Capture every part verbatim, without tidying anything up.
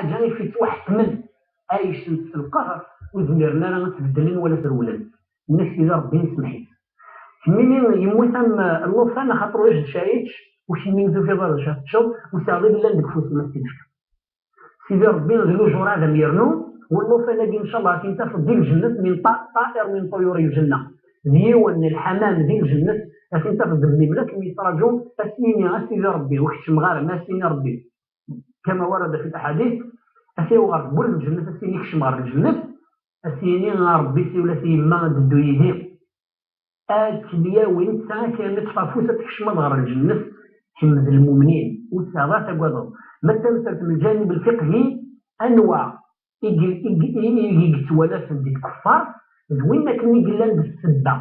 lḥaǧa i yettwaḥettmen, ɛicen s lqehṛ, ur zmiren ara ad t-beddlen wala ad t-rewlen. Nnan-ak Sidi Ṛebbi yesmeḥ-it. Kemmini yemmut am llufan, axaṭer ulac d acu ara yečč, u kemmini ur tufiḍ ara d acu ara teččeḍ, u tesɛiḍ i yellan deg ufus-im ad s-t-id-tefkeḍ. Sidi Ṛebbi d lujur ad am-yernu, u llufan-agi, ncallah, ad t-in-tafeḍ di lǧennet, min ṭa-, ṭa'iṛ min ṭuyuri lǧenna. D yiwen n lḥamam di lǧennet, ad t-in-tafeḍ d mmi-m la kem-yettraǧu, ad s-yini, a Sidi Ṛebbi, ur keččmeɣ ara, ma s-yini Ṛebbi, kama warada fi lḥadit, ad t-yawi ɣer tewwurt n lǧennet, ad s-yini kcem ɣer lǧennet, ad s-yini a Ṛebbi, siwel-as i yemma ad d-teddu yid-i. Ad kem-yawi netta, ad k-yeṭṭef afus, ad tkecmeḍ ɣer lǧennet, kemm d lmumnin, ur tesɛiḍ ara tagadeḍ. Ma d tamsalt n lǧanib lfiqhi, anwa i g-, i g-, i, i, i yettwalasen di lkuffar, d win akken i yellan d ssebba.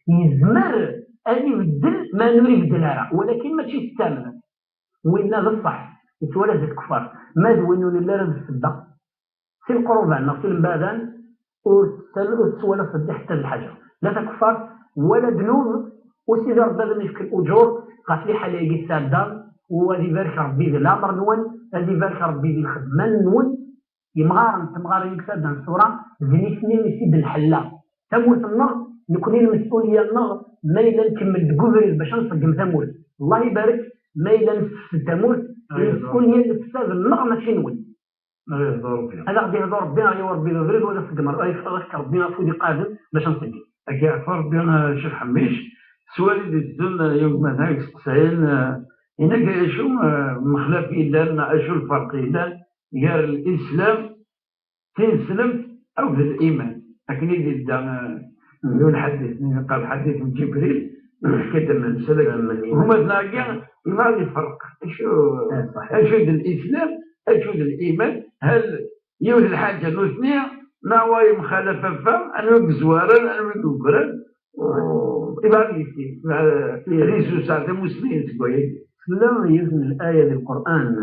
Yezmer ad ibeddel, ma ur ibeddel ara, walakin mačči s ttamna. Winna d ṣṣeḥ, yettwala di lkuffar. Ma d win ur nelli ara d ssebba, si lqerban neɣ si lembaɛdan, ur tettal-, ur tettwalaseḍ di ḥetta d lḥaǧa. La takeffart, wala ddnub, u Sidi Ṛebbi ad am-yefk lujur ɣef liḥala-agi tesɛeddaḍ, u ad ibarek Ṛebbi di leɛmer-nwen, ad ibarek Ṛebbi di lxedma-nwen. Imɣaren, temɣarin i yesɛeddan ṣṣura, d nitni i s-id-nḥella tamurt-nneɣ, nekni lmesulya-nneɣ, ma yella nkemmel deg ubrid bac ad nṣeggem tamurt, Allah ibarek, ma yella nessefsed tamurt, lmesulya n leqsad-nneɣ mačči nwen. Ad aɣ-d-yehdu Ṛebbi, ad yawi Ṛebbi d abrid, wala tseggem, ad yefk Ṛebbi afud iqaden bac ad nṣeggem. Ad k-yeɛfu Ṛebbi, a Ccix Ḥemmic, s wali d-iteddun, yugma-nneɣ isteqsayen, eh, inak acu, eh, mexlaf yellan, acu lferq yellan gar lislam, tineslemt, akked liman. Akken i d-yedda, eh, yiwen lḥadit, yeqqar lḥadit n Ǧibril, yeḥka-d am lmesala-agi. Huma tnagi, ma ad iferq. Acu, acu d lislam, acu d liman, hal yiwet lḥaǧa nutni, neɣ wa yemxalaf ɣef wa, anwa i yezwaren, anwa i yugren, u-, ibaɣ yessi, ad isusaɛ tamusni seg wayagi. Tella yiwet n laya di Lqur'an,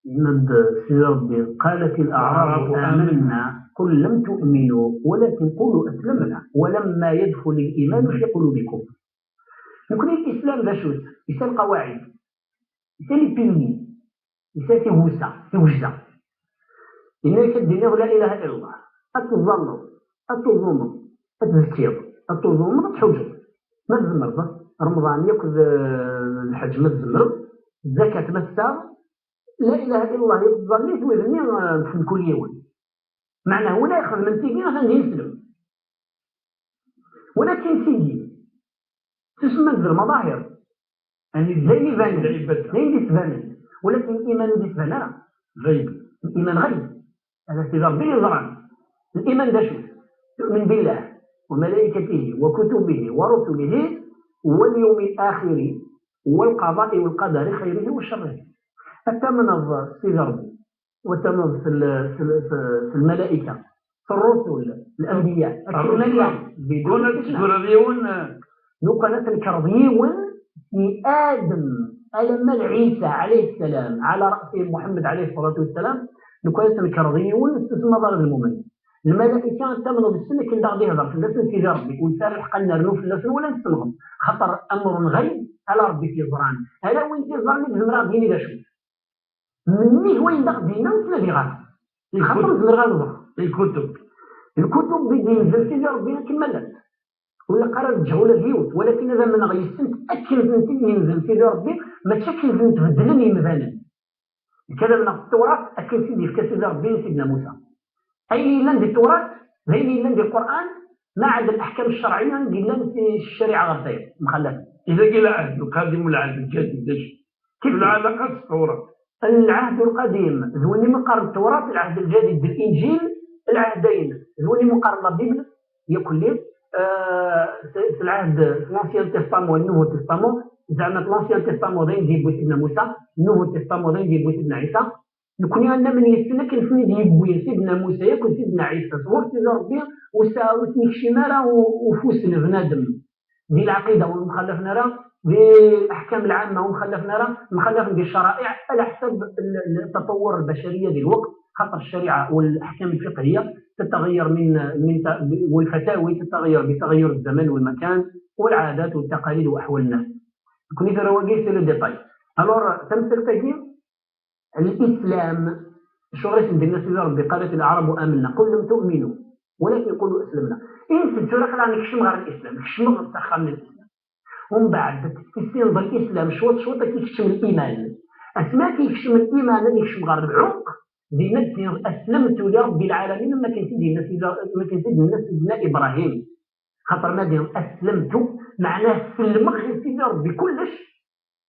yenna-d Sidi Ṛebbi, قالت الأعراب آمنا قل لم تؤمنوا ولكن قولوا أسلمنا ولما يدخل الإيمان في قلوبكم. Nekni lislam d acu-t? Yesɛa lqawaɛid, yesɛa les piliers, yesɛa tiwsa, tiwejda. Yenna-ak ad d-tiniḍ la ilaha illallah, ad teẓẓalleḍ, ad tuẓumeḍ, ad tzekkiḍ, ad tuẓumeḍ, ad tḥuǧeḍ. Ma tzemreḍ, Remḍan yakk d, eh, lḥeǧ ma tzemreḍ, zzakat ma tesɛiḍ, la ilaha illallah yakk tẓallit, wid-nni, eh, mḥen kul yiwen. Meɛna win ara ixedmen tigi, atan d ineslem. Walakin tigi, tusemma d lmaḍahir. Yeɛni d ayen ibanen, d ayen d-yettbanen. Walakin liman ur d-yettban ara. Liman ɣayb. Hada Sidi Ṛebbi yeẓran. Liman d acu? تؤمن بالله وملائكته وكتبه ورسله واليوم الآخر والقضاء والقدر خيره وشره. Ad tamneḍ s Sidi Ṛebbi, wa tamneḍ s l-, s l-, s, s lmalaika, s ṛṛusul, s lanbiya. Akken ma llan, bidun istisna. Lukan ad tnekreḍ yiwen, si Adem alamma d Ɛisa alayhi ssalam, ɛala raṣihim Muḥemmed alayhi ṣṣalatu wassalam, lukan ad tnekreḍ yiwen, ur tessusmeḍ ara d lmumen. Lmalaika ad tamneḍ ssen akken d aɣ-d-ihder fell-asen Sidi Ṛebbi, ur nesɛi ara lḥeqq ad nernu fell-asen wala ad nessenɣem, xaṭer amrun ɣayb, ala Ṛebbi i t-yeẓran. Ala win t-yeẓran i yezmer ad aɣ-d-yini d acu. Mennig wayen d aɣ-d-yenna ur ttnadiɣ ara. Lxaṭer ur zmireɣ ad ẓreɣ. Lkutub. Lkutub i d-yenzel Sidi Ṛebbi akken ma llant. Ur ilaq ara ad ǧǧeɣ ula d yiwet, walakin ad amneɣ yes-sent akken tent-id-yenzel Sidi Ṛebbi, mačči akken tent-beddlen yemdanen. Nekk ad amneɣ s Tewrat akken i tt-id-yefka Sidi Ṛebbi i Sidna Musa. Ayen yellan di Tewrat, d ayen yellan di Lqur'an, maɛad leḥkam ccerɛiyya i yellan si ccariɛa ɣer dayr, mxallaf. Idagi lɛehd lqadim u lɛehd lǧadid, d acu? Kif lɛalaqa s Tewrat? Lɛehd lqadim, d win i mu qqaren Tewrat, lɛehd lǧadid d Linǧil, lɛehdayen, d win i mu qqaren la Bible, yakulli, eh, s, s lɛehd, s l'Ancien Testament, le Nouveau Testament, zeɛma l'Ancien Testament d ayen d-yewwi Sidna Musa, Nouveau Testament d ayen d-yewwi Sidna Ɛisa, Nekni ad namen yes-sen akken ten-id-yewwi Sidna Musa yakk d Sidna Ɛisa sɣur Sidi Ṛebbi, ur s-, ur ten-ikcim ara u-, ufus n bnadem. Di lɛaqida ur mxallafen ara, di leḥkam lɛamma ur mxallafen ara, mxallafen di ccara'iɛ, ala ḥsab l-, l-, taṭawur lbacariya di lweqt, xaṭer ccariɛa u leḥkam lfiqhiya تتغير من، من ت-، والفتاوي تتغير بتغير الزمان والمكان والعادات والتقاليد وأحوال الناس. Nekni tura wagi c'est le détail. Alors, tamsalt-agi, Lislam, Acuɣer i sen-d-yenna Sidi Ṛebbi, قالت الأعراب آمنا، قل لم تؤمنوا ولكن قولوا أسلمنا. Ini-d tura aql-aɣ nekcem ɣer lislam, kecmeɣ s axxam n lislam. Umbeɛd tissineḍ lislam cwiṭ cwiṭ ad k-ikcem liman. Asmi ad k-ikcem liman ad ikcem ɣer lɛumq, dinna ad d-tiniḍ أسلمت لرب العالمين, am wakken t-id-yenna Sidi, am wakken t-id-yenna Sidna Ibrahim. Xaṭer ma d-yenna أسلمت, meɛnah sellmeɣ i Sidi Ṛebbi kullec.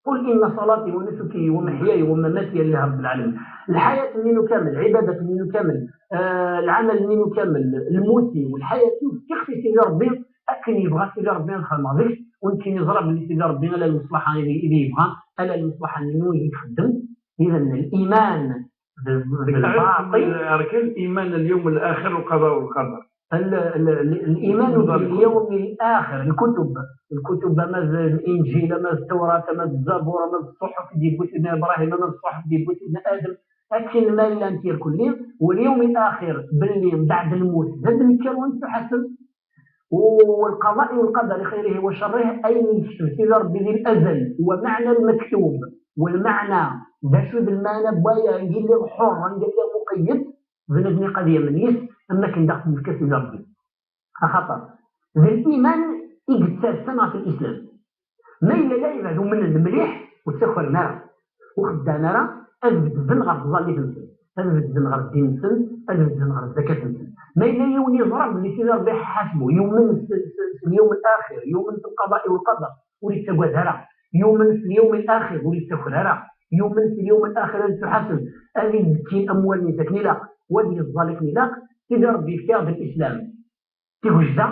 قل إن صلاتي ونسكي ومحياي ومماتي لله رب العالمين. Lḥayat-nni kamel, lɛibadat-nni kamel, eh, lɛamal-nni kamel, lmut-iw, lḥayat-iw, fkiɣ-t i Sidi Ṛebbi, akken yebɣa Sidi Ṛebbi ad xedmeɣ deg-s, u nekkini ẓriɣ belli Sidi Ṛebbi ala lmeṣlaḥa i d-, i d-yebɣa, ala lmeṣlaḥa-nni i d-ixeddem. Idan, liman d, d lbaṭil. أركان الإيمان اليوم الآخر والقضاء والقدر. ال-، ال-، ال-، الإيمان باليوم الآخر، الكتب، الكتب, ama d Linǧil, ama d Tawrat, ama d Zabur, ama d ṣṣuḥuf i d-yewwi Sidna Ibrahim, ama d ṣṣuḥuf i d-yewwi Sidna Adem, akken ma llant irkelli, واليوم الآخر, belli mbeɛd lmut d ad d-nekker u ad nettuḥaseb, والقضاء والقدر خيره وشره, ayen yekcem Sidi Ṛebbi di الأزل, ومعنى المكتوب, والمعنى, d acu d lmeɛna n waya, anga lliɣ ḥur, anga lliɣ muqeyyed, bnadem iqad yamen yis, am wakken daɣ t-yefka Sidi Ṛebbi. Axaṭer d liman i yettasen ɣef lislam. Ma yella lɛibad umnen mliḥ, ur ttakren ara, ur xeddɛen ara, ad bedden ɣer tẓallit-nsen, ad bedden ɣer ddin-nsen, ad bedden ɣer zzakat-nsen. Ma yella yiwen yeẓra belli Sidi Ṛebbi iḥasbu, yumen s, s, s lyawm al-axir, yumen s lqaḍa'i wal qadar, ur yettagad ara, yumen s lyawm al-axir, ur yettaker ara, yumen s lyawm al-axir ad yettuḥaseb, ad izekki amwal-nni akken ilaq, u ad yeẓẓal akken ilaq, Sidi Ṛebbi yefka-aɣ-d lislam. Tigejda,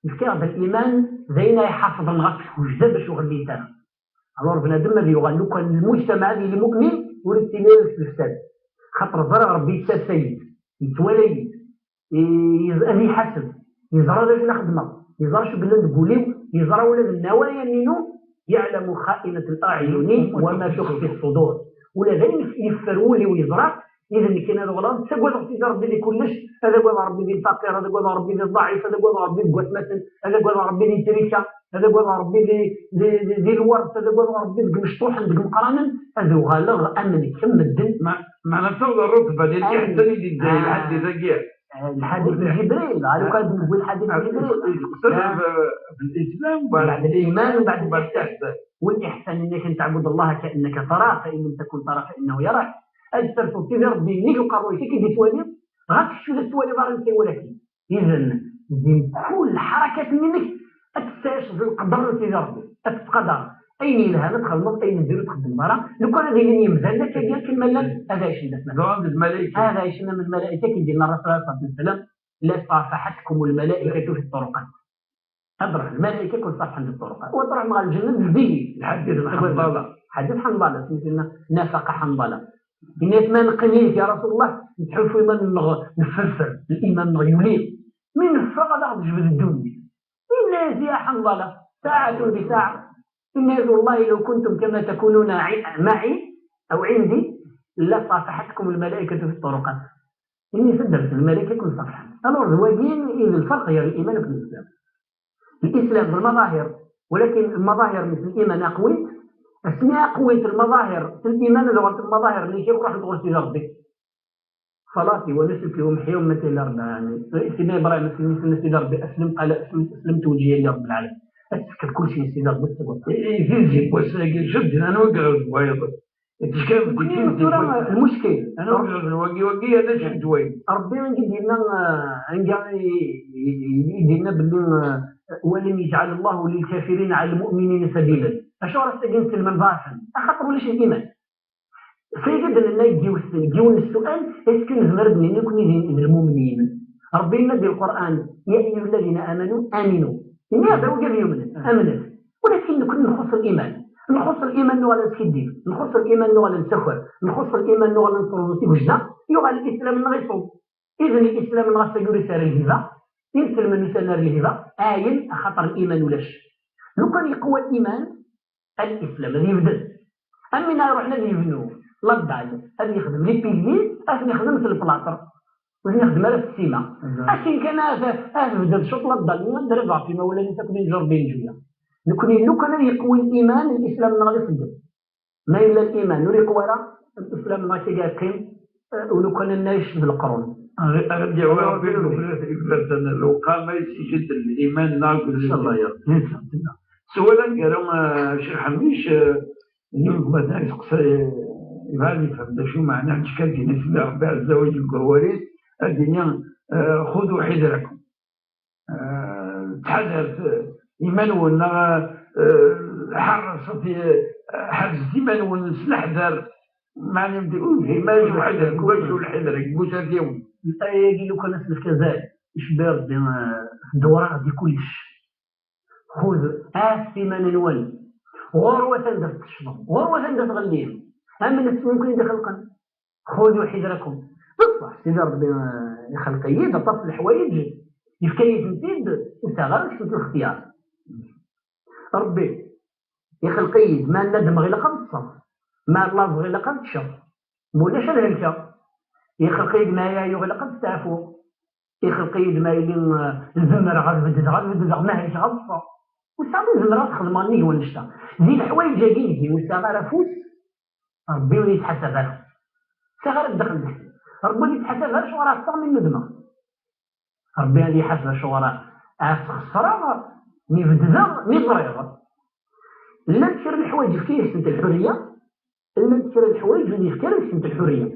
yefka-aɣ-d liman, d ayen ay iḥafḍen ɣef tgejda bac ur ɣellint ara. Alors bnadem ad yuɣal lukan lmujtamaɛ ad yili mu'min, ur yettili ara s lefsad. Xaṭer ẓriɣ Ṛebbi yessasay-d, yettwalay-d, i-, ad iyi-iḥaseb, yeẓra d acu la xeddmeɣ, yeẓra acu yellan deg wul-iw, yeẓra ula d nnawayan-inu, يعلم خائنة الأعين وما تخفي الصدور. Ula d ayen yeffer wul-iw yeẓra, i d nekk ad uɣaleɣ ttagadeɣ Sidi Ṛebbi di kullec, ad agadeɣ Ṛebbi di lfaqir, ad agadeɣ Ṛebbi di ḍḍaɛif, ad agadeɣ Ṛebbi deg watmaten, ad agadeɣ Ṛebbi di trika, ad agadeɣ Ṛebbi di, di, di, di lwert, ad agadeɣ Ṛebbi deg imecṭuḥen, deg imeqqranen, ad uɣaleɣ am nekk am medden. Ma-, meɛna tawḍa rrutba di lḥadit-agi. Lḥadit n Ǧibril, ɣer ukan ad newwi lḥadit n Ǧibril. Yeqsed ب-، بالإسلام, بعد الإيمان, بعد الإحسان. والإحسان أنك أن تعبد الله كأنك تراه، فإن لم تكن تراه فإنه يراك. Ad terfeḍ Sidi Ṛebbi nnig uqerruy-ik, akken d-ittwali, ɣas kečč ur tettwaliḍ ara netta walakin. Idan, di mkul lḥarakat-nni-inek, ad tessarseḍ lqedr n Sidi Ṛebbi, ad tettqadareḍ. Ayen yelhan ad txedmeḍ, ayen n diri ur txeddmeḍ ara. Lukan ad ilin yemdanen akkagi akken ma llan, ad ɛicen d atmaten. Ad ɛicen d lmalayka. Ad ɛicen am lmalayka, akken d-yenna Ṛṛasul alayhi ṣṣalatu wa ssalam, لصافحتكم الملائكة في الطرقات. Ad ruḥen lmalayka ad ken-ṣafḥen di ṭṭuruqat. U ad truḥem ɣer lǧennet zeddigit. Lḥadit n Ḥanḍala. Lḥadit n Ḥanḍala, smi tenna, نافق حنظلة. Yenna-yas, ma neqqim yid-k, ya Rasul Allah, nettḥulfu iman-nneɣ nefferfer, liman-nneɣ yuli. Mi neffeɣ, ad aɣ-d-tejbed ddunit. Yenna-yas, ya Ḥanḍala, ساعة بساعة. Yenna-yas, والله لو كنتم كما تكونون عي-، معي أو عندي لصافحتكم الملائكة في الطرقات. Ini-as ad d-rsen lmalayka ad ken-ṣafḥen. Alors, d wagi i d lferq gar liman akked lislam. Lislam d lmaḍahir, walakin lmaḍahir-nnes liman aqwin, asmi aqwint lmaḍahir n liman ad uɣalent lmaḍahir-nni akk ruḥent ɣur Sidi Ṛebbi. صلاتي ونسكي ومحياي ومماتي لله رب العالمين. Sidna Ibrahim, asmi s-yenna Sidi Ṛebbi, أسلم, قال أسلمت وجهي لرب العالمين. Ad tefkeḍ kullec i Sidi Ṛebbi, ad t-taggadeḍ. I tizi n wass-agi, jebden anwa i iɣelben wayeḍ? Nekkni tura lmuckil. Anwa i iɣelben wagi, wagi, yerna jebd wayeḍ. Ṛebbi anga i d-yenna, eh, anga i, i, i, i d-yenna belli, eh, ولن يجعل الله للكافرين على المؤمنين سبيلا. Acuɣer ass-agi nselmen ḍeɛfen? Axaṭer ulac liman. Fayda d-nenna deg yiwet, deg yiwen n ssual, est-ce que nezmer ad d-nini nekkni d, d lmumnin? Ṛebbi yenna di Lqur'an, يا أيها الذين آمنوا آمنوا. Yenna-yaɣ-d, a wid yumnen, amnet. Walakin nekkni nxuṣṣ liman. Nxuṣṣ liman, nuɣal neskiddib. Nxuṣṣ liman, nuɣal nessaker. Nxuṣṣ liman, nuɣal nettruẓu tigejda. Yuɣal lislam-nneɣ iṣubb. Idan lislam-nneɣ ass-agi ur yesɛi ara lhiba. Inselmen ur sɛin ara lhiba. Ayen, axaṭer liman ulac. Lukan yeqwa liman, الإسلام ad yebded. Am win ara iruḥen ad yebnu la dalle, ad yexdem les piliers, ad ten-yexdem s lplaṭer. Ur ten-yexdem ara s ssima. Akken kan ad, ad tebded cwiṭ la dalle, ad d-rreḍ ɣef imawlan-is akk d injerbi n lǧuya. Nekkni lukan ad yeqwi liman, lislam-nneɣ ad iṣeddem. Ma yella liman ur yeqwi ara, lislam-nneɣ akka ad yeqqim, ulukan ad nɛic d leqrun. Ad d-yawi Ṛebbi lewqama i s-ijeddden liman-nneɣ deg Incallah ya Ṛebbi. Sawal aneggaru, Ccix Ḥmic, yiwen n umata yesteqsa, yebɣa ad yefhem d acu meɛna ḥeǧǧ kan ad d-yini fell-i Ṛebbi ɛezza wa jell deg wawal-is, ad d-yini, xudu ḥidrakum. Ttḥadaret iman-nwen, neɣ ḥerṣet, ḥerzet iman-nwen s leḥder. Meɛna ur yefhim ara ḥidrakum, acu lḥidra deg usat-iw. Aya-agi lukan ad s-nefk azal, icebbi Ṛebbi, dewṛeɣ di kullec. Xud, ɛasset iman-nwen. Ɣur-wat anda tettecḍem, ɣur-wat anda tɣellim. Amnet s win ken-id-ixelqen. Xudu ḥidrakum. D ṣṣeḥ, Sidi Ṛebbi, eh, ixelq-iyi-d aṭas n leḥwayeǧ, yefka-yi-tent-id, ur sɛiɣ ara deg-sent lextyar. Ṛebbi ixelq-iyi-d, ma nadmeɣ ilaq ad ṭṭseɣ, ma llaẓeɣ ilaq ad ččeɣ, ma ulac ad helkeɣ. Ixelq-iyi-d, ma ɛyiɣ ilaq ad steɛfuɣ. Ixelq-iyi-d, ma yili, eh, zemreɣ ad beddeɣ, ad beddeɣ, ma helkeɣ ad ṭṭseɣ. Ur sɛiɣ ur zemreɣ ad xedmeɣ nnig wannect-a. Di leḥwayeǧ-agi deg-i ur sɛiɣ ara afus, Ṛebbi ur yi-ttḥasab ara. Ur sɛiɣ ara ddexel deg-s. Ṛebbi ur yi-ttḥasab ara acuɣer ɛeṭṭseɣ mi nudmeɣ. Ṛebbi ad yi-ḥaseb acuɣer ad sxeṣreɣ mi beddeɣ, mi ẓriɣ. Llant kra n leḥwayeǧ yefka-yasent lḥurriya, llant kra n leḥwayeǧ ur d-yefki ara deg-sent lḥurriya.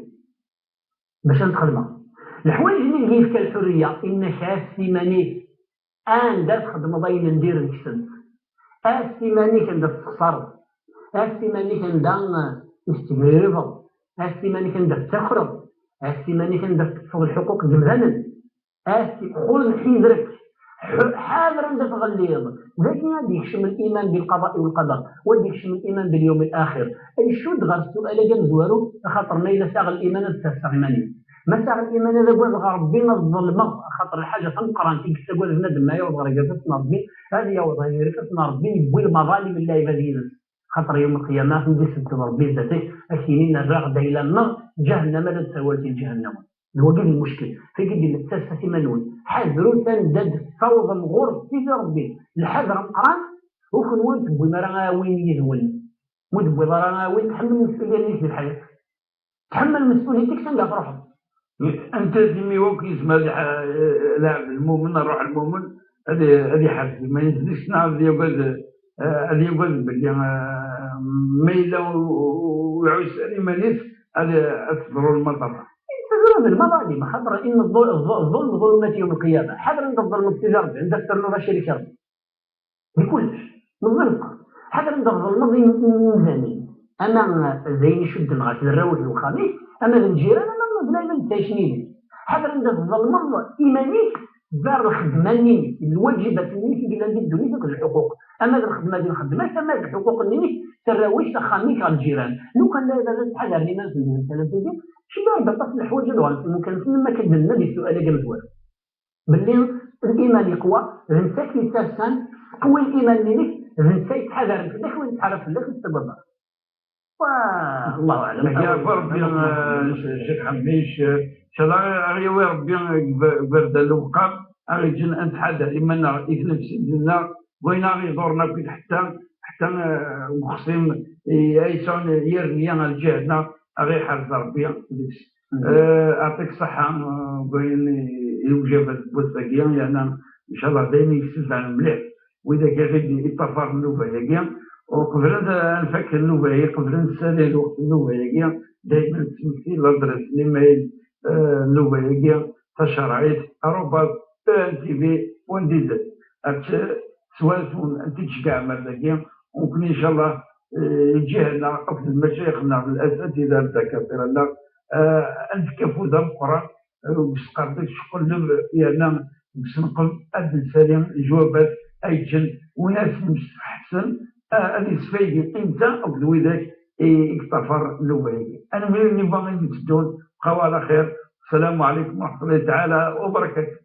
Bac ad t-xedmeɣ. Leḥwayeǧ-nni i yefka lḥurriya, inna-k ɛass iman-ik anda txedmeḍ ayen n dir deg-sent. Ɛass iman-ik anda tettexṣareḍ. Ɛass iman-ik anda, eh, i tettegrireḍ. Ɛass iman-ik anda tettakreḍ. Ɛass iman-ik anda teṭṭfeḍ lḥuquq n yemdanen. Ɛass, xuz ḥidrek. Ḥ-, ḥader anda tɣelliḍ. Dagi ad d-yekcem liman bilqaḍa'i walqadar, u ad d-yekcem liman bilyawm alaxir. Ad icudd ɣer ssu'al-agi amezwaru, axaṭer ma yella sɛiɣ liman ad sserseɣ iman-iw. Ma sɛiɣ liman ad agadeɣ Ṛebbi ad ḍelmeɣ, axaṭer lḥaǧa tameqqrant i yettagad bnadem ma yaweḍ ɣer gerfat n Ṛebbi, ad yaweḍ ɣer gerfat n Ṛebbi yewwi lmaḍalim n lɛibad yid-s. Xaṭer yawm lqiyama ad ten-id-iseddem Ṛebbi zdat-k, ad k-yini nerra-ɣ-d ayla-nneɣ ǧahennama, ad d-tawal di ǧahennama. D wagi d lmuckel. Tagi d-yella, ttaset iman-nwen. Ḥadret anda d-tessawḍem ɣur Sidi Ṛebbi. Lḥader ameqqran, u kenwi ur tewwim ara aɛwin yid-wen. Ma ur tewwiḍ ara aɛwin, tḥemmel lmesulya-nnek di lḥayat. Tḥemmel lmesulya-nnek sanda truḥeḍ. Anta timi akk yezmer ad iḥ-, lɛebd lmumen, ṛṛuḥ lmumen, ad i-, ad iḥerz iman-is deg-s, neɣ ad yagad, eh, ad yagad belli, eh, ma yella u-, u-, ur iɛuss ara iman-is, ad, ad teḍru lmaḍerra. Teḍru d lmaḍalim, xaṭer inna ḍḍu-, ḍḍu-, ḍḍulm ḍulumat yawm lqiyama. Ḥader anda tḍelmeḍ Sidi Ṛebbi, anda ternuḍ acrik Ṛebbi. Di kullec, meẓẓi meqqar. Ḥader anda tḍelmeḍ im-, im-, imdanen. Ama d ayen icudden ɣer tderrawt n uxxam-ik, ama d lǧiran, ama d lɛibad yettɛicen yid-k. Ḥader anda tḍelmeḍ iman-ik bar lxedma-nni-inek, lwaǧibat-nni-inek i yellan di ddunit akked lḥuquq. Ama d lxedma di lxedma-k, ama d lḥuquq-nni-inek, tarrawit, axxam-ik ɣer lǧiran. Lukan d ayen ara ttḥadaren iman-nsen di temsal n tidi, cemma d aṭas n leḥwayeǧ ad uɣalen s imukan-nsen, am wakken d-nenna di ssu'al-agi amezwaru. Belli liman yeqwa, d netta i k-yettasan, qwi liman-nnek, d netta yettḥadaren fell-ak, win yettḥadaren fell-ak, ur tettagadeḍ ara. Wa-, Allahu aɛlam. Agi ɣef Ṛebbi, eh, Ccix Ḥmic, eh, ncallah aɣ-yawi Ṛebbi, eh, deg ber-, deg berda n lewqam, aɣ-yeǧǧen ad nettḥadar iman-nneɣ, i tnefsit-nneɣ, wayen aɣ-iḍurren akk, ḥetta, ḥetta, eh, deg uxṣim, eh, ay yesɛun yir nniya ɣer lǧiha-nneɣ, aɣ-iḥrez Ṛebbi deg-s. Eh, aɛṭik ṣṣeḥḥa, eh, deg wayen i, i lwjabat n wass-agi, yerna ncallah daymi i yessebɛen mliḥ widak i ɣ-id-iṭṭafaren nnuba-agi, u qeblen ad nfak nnuba-agi, qeblen ad nsali lweqt n nnuba-agi, daymi nettmekti ladres n imayl, eh, n nnuba-agi tacerɛit, arobase E N T V point D Z. Ad t-, s wayen ad t-id-tceggɛem ar dagi, u nekkni, ncallah, eh, lǧiha-nneɣ akked lmacayix-nneɣ d lasatida d ddakatira-nneɣ, eh, ad nefk afud ameqqran, eh, deg usqerdec, uqelleb, yerna deg usenqeb ad d-nsali lejwabat ay yeǧǧen win ara s-nemseḥsen, eh, ad yesfaydi i netta akked widak i, i yeṭṭafar nnuba-agi. Ad nemlil nnuba i d-itteddun, bqaw ɛla xir. Assalamu ɛalaykum wa raḥmatullahi taɛala wa barakatuh.